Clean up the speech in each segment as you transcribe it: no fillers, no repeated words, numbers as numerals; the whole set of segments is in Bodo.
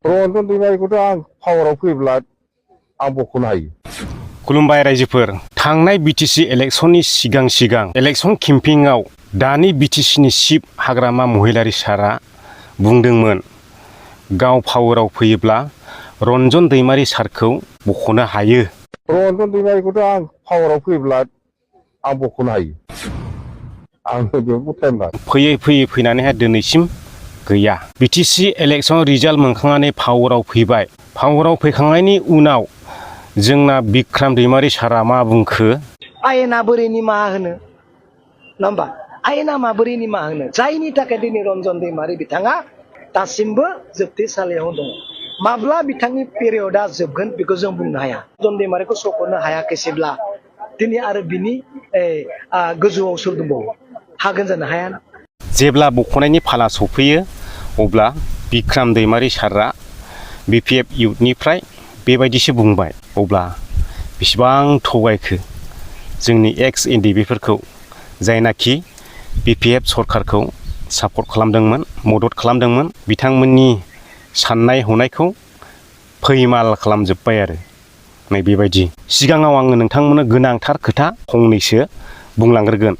रन्जन दैमारिखौथ' आं पावाराव फैब्ला आं बख'नो हायो। खुलुमबाय रायजोफोर, थांनाय बिटिसि इलेक्सननि सिगां इलेक्सन केम्पिंआव दानि बिटिसिनि चिफ हाग्रामा महिलारी सारा बुंदोंमोन गाव पावाराव फैयोब्ला रन्जन दैमारि सारखौ बख'नो हायो। रन्जन दैमारिखौथ' आं पावाराव फैब्ला आं बख'नो हायो। आं बेयाव टाइम लानो फैयै फैनानैहाय दिनैसिम गैया। बिटिसि इलेक्सन रिजाल्ट मोनखांनानै पावाराव फैबाय। पावाराव फैखांनायनि उनाव जोंना बिक्रम दैमारि सारा मा बुंखो? आयेना बोरै निमाहा होनो नङा होमबा? आयेना माबोरै निमाहा होनो? जायनि थाखाय दिनै रन्जन दैमारि बिथाङा दासिमबो जोबथेसालियाव दङ। माब्ला बिथांनि पिरियडआ जोबगोन बेखौ जों बुंनो हाया। रन्जन दैमारिखौ सख'नो हायाखैसैब्ला दिनै आरो बिनि गोजौआव सोर दंबावो? हागोन जानो हाया। जेब्ला बख'नायनि फाला सफैयो अब्ला बिक्रम दैमारि सारा BPF इउथनिफ्राय बेबायदिसो बुंबाय। अब्ला बेसेबां थगायखो जोंनि एक्स NDFBफोरखौ, जायनाखि BPF सरकारखौ सापर्ट खालामदोंमोन, मदद खालामदोंमोन, बिथांमोननि साननाय हनायखौ फैमाल खालामजोब्बाय आरो नै बेबायदि। सिगाङाव आङो नोंथांमोननो गोनांथार खोथा फंनैसो बुंलांग्रोगोन।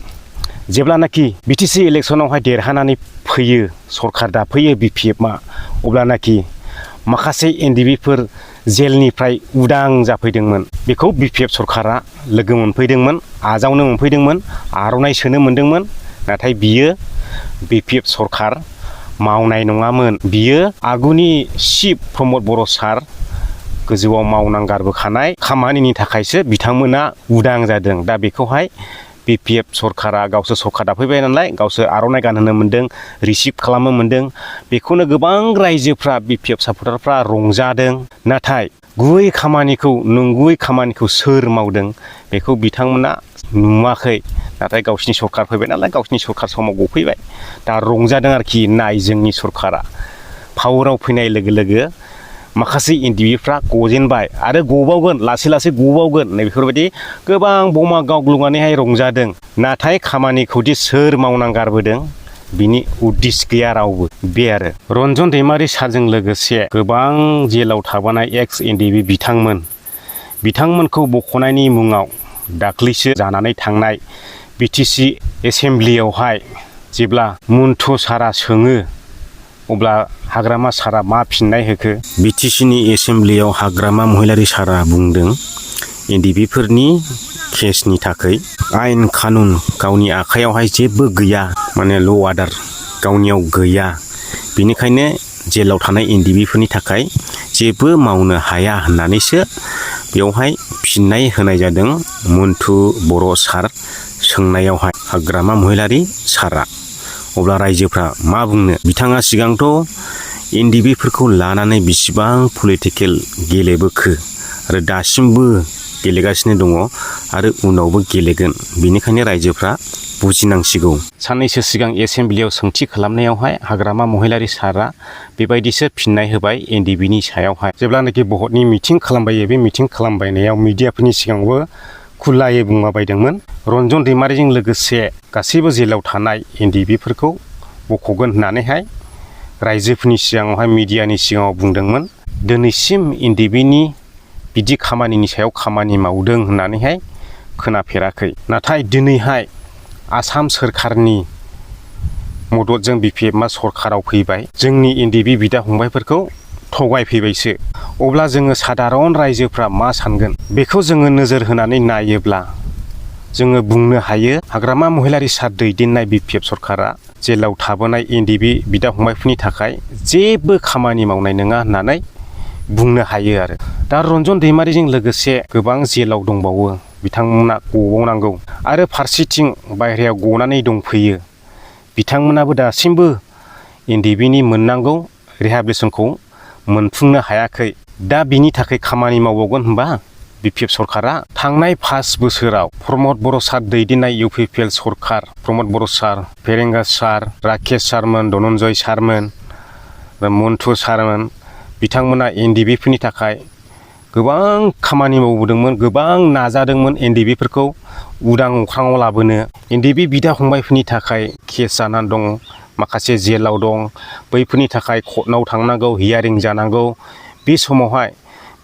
जेब्लानाखि बिटिसि इलेक्सनावहाय देरहानानै फैयो, सरकार दाफैयो BPFआ, अब्लानाखि माखासे NDFBफोर जेलनिफ्राय उदां जाफैदोंमोन। बेखौ BPF सरकारा लोगो मोनफैदोंमोन, आजावनो मोनफैदोंमोन, आर'नाइ सोनो मोनदोंमोन। नाथाय बियो BPF सरकार मावनाय नङामोन। बियो आगुनि चिफ प्रमद बर' सार गोजौआव मावनां गारबोखानाय खामानिनि थाखायसो बिथांमोना उदां जादों। दा बेखौहाय BPF सरकारा गावसोर सरकार दाफैबाय नालाय गावसोर आर'नाइ गानहोनो मोनदों, रिसिभ खालामनो मोनदों। बेखौनो गोबां रायजोफ्रा BPF सापर्टारफ्रा रंजादों। नाथाय गुबै खामानिखौ, नंगुबै खामानिखौ सोर मावदों बेखौ बिथांमोना नुवाखै। नाथाय गावसिनि सरकार फैबाय नालाय गावसिनि सरकार समाव गफैबाय। दा रंजादों आरोखि। नाय जोंनि सरकारा पावाराव फैनाय लोगो लोगो माखासे NDFBफ्रा गजेनबाय आरो गबावगोन, लासै लासै गबावगोन। नै बेफोरबायदि गोबां बमा गावग्लुंनानैहाय रंजादों। नाथाय खामानिखौदि सोर मावनां गारबोदों बिनि उद्दिस गैया रावबो। बे आरो रन्जन दैमारि सारजों लोगोसे गोबां जेलाव थाबोनाय एक्स NDFB बिथांमोनखौ बख'नायनि मुङाव दाख्लैसो जानानै थांनाय बिटिसि एसेमब्लियावहाय जेब्ला मन्थु सारा सोङो अब्ला हाग्रामा सारा मा फिननाय होखो? बिटिसिनि एसेमब्लियाव हाग्रामा महिलारी सारा बुंदों NDFBफोरनि केसनि थाखाय आयेन कानुन गावनि आखायावहाय जेबो गैया, माने ल' अर्डार गावनियाव गैया। बेनिखायनो जेलाव थानाय NDFBफोरनि थाखाय जेबो मावनो हाया होननानैसो बेवहाय फिननाय होनाय जादों मन्थु बर' सार सोंनायावहाय हाग्रामा महिलारी सारा। अब्ला रायजोफ्रा मा बुंनो? बिथाङा सिगांथ' NDFBफोरखौ लानानै बिसिबां पलिटिकेल गेलेबोखो आरो दासिमबो गेलेगासिनो दङ आरो उनावबो गेलेगोन। बेनिखायनो रायजोफ्रा बुजिनांसिगौ। साननैसो सिगां एसेमब्लियाव सोंथि खालामनायावहाय हाग्रामा महिलारी सारा बेबायदिसो फिननाय होबाय NDFBनि सायावहाय। जेब्लानाखि भटनि मिटिं खालामबायो, बे मिटिं खालामबायनायाव मिडियाफोरनि सिगाङावबो खुलायै बुंलाबायदोंमोन रन्जन दैमारिजों लोगोसे गासैबो जेलाव थानाय NDFBफोरखौ बख'गोन होननानैहाय रायजोफोरनि सिगाङावहाय मिडियानि सिगाङाव बुंदोंमोन। दिनैसिम NDFBनि बिदि खामानिनि सायाव खामानि मावदों होननानैहाय खोनाफेराखै। नाथाय दिनैहाय आसाम सोरखारनि मददजों BPFआ सरकाराव फैबाय। जोंनि NDFB बिदा फंबायफोरखौ थगायफैबायसो। अब्ला जोङो सादारन रायजोफ्रा मा सानगोन? बेखौ जोङो नोजोर होनानै नायोब्ला जोङो बुंनो हायो हाग्रामा महिलारी सार दैदेननाय BPF सरकारा जेलाव थाबोनाय NDFB बिदा फंबायफोरनि थाखाय जेबो खामानि मावनाय नङा होननानै बुंनो हायो आरो। दा रन्जन दैमारिजों लोगोसे गोबां जेलाव दंबावो, बिथांमोना गबावनांगौ। आरो फारसेथिं बायह्रायाव गनानै दंफैयो बिथांमोनाबो दासिमबो NDFBनि मोननांगौ रिहेबिलिटेसनखौ मोनफुंनो हायाखै। दा बिनि थाखाय खामानि मावबावगोन होनबा BPF सरकारा? थांनाय 5 बोसोराव प्रमद बर' सार दैदेननाय UPPL सरकार, प्रमद बर' सार, फेरेंगा सार, राकेश सारमोन, धनन्जय सारमोन, मन्थु सारमोन, बिथांमोना NDFBफोरनि थाखाय गोबां खामानि मावबोदोंमोन, गोबां नाजादोंमोन NDFBफोरखौ उदां अख्राङाव लाबोनो। NDFB बिदा फंबायफोरनि थाखाय केस जानानै दङ, माखासे जेलाव दं बैफोरनि थाखाय कर्टआव थांनांगौ हियारिं जानांगौ बे समावहाय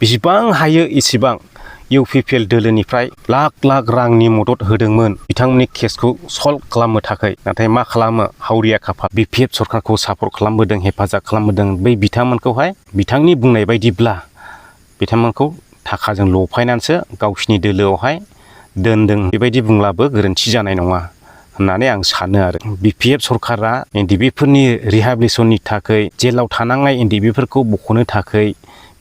बेसेबां हायो एसेबां UPPL दोलोनिफ्राय लाख लाख रांनि मदद होदोंमोन बिथांमोननि केसखौ सल्भ खालामनो थाखाय नाथाय मा खालामो हावरिया खाफा BPF सरकारखौ सापर्ट खालामबोदों हेफाजाब खालामबोदों बै बिथांमोनखौहाय बिथांनि बुंनाय बायदिब्ला बिथांमोनखौ थाखाजों लफायनानैसो गावसिनि दोलोआवहाय दोनदों बेबायदि बुंब्लाबो गोरोन्थि जानाय नङा होननानै आं सानो आरो BPF सरकारा NDFBफोरनि रिहेबिलिटेसननि थाखाय जेलाव थानांनाय NDFBफोरखौ बख'नो थाखाय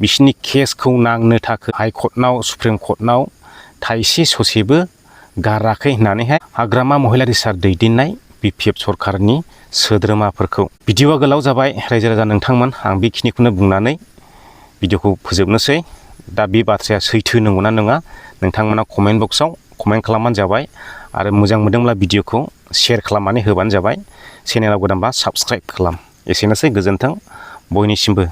बिसिनि केसखौ नांनो थाखाय हाइ कर्टनाव सुप्रिम कर्टनाव थाइसे ससेबो गाराखै होननानैहाय हाग्रामा महिलारि सार दैदेननाय BPF सरकारनि सोद्रोमाफोरखौ भिडिअआ गोलाव जाबाय रायजो राजा नोंथांमोन आं बेखिनिखौनो बुंनानै भिडिअखौ फोजोबनोसै दा बे बाथ्राया सैथो नंगौना नङा नोंथांमोना कमेन्ट बक्सआव कमेन्ट खालामबानो जाबाय आरो मोजां मोनदोंब्ला भिडिअखौ शेयार खालामनानै होबानो जाबाय चेनेलाव गोदानबा साबस्क्राइब खालाम एसेनोसै गोजोन्थों बयनिसिमबो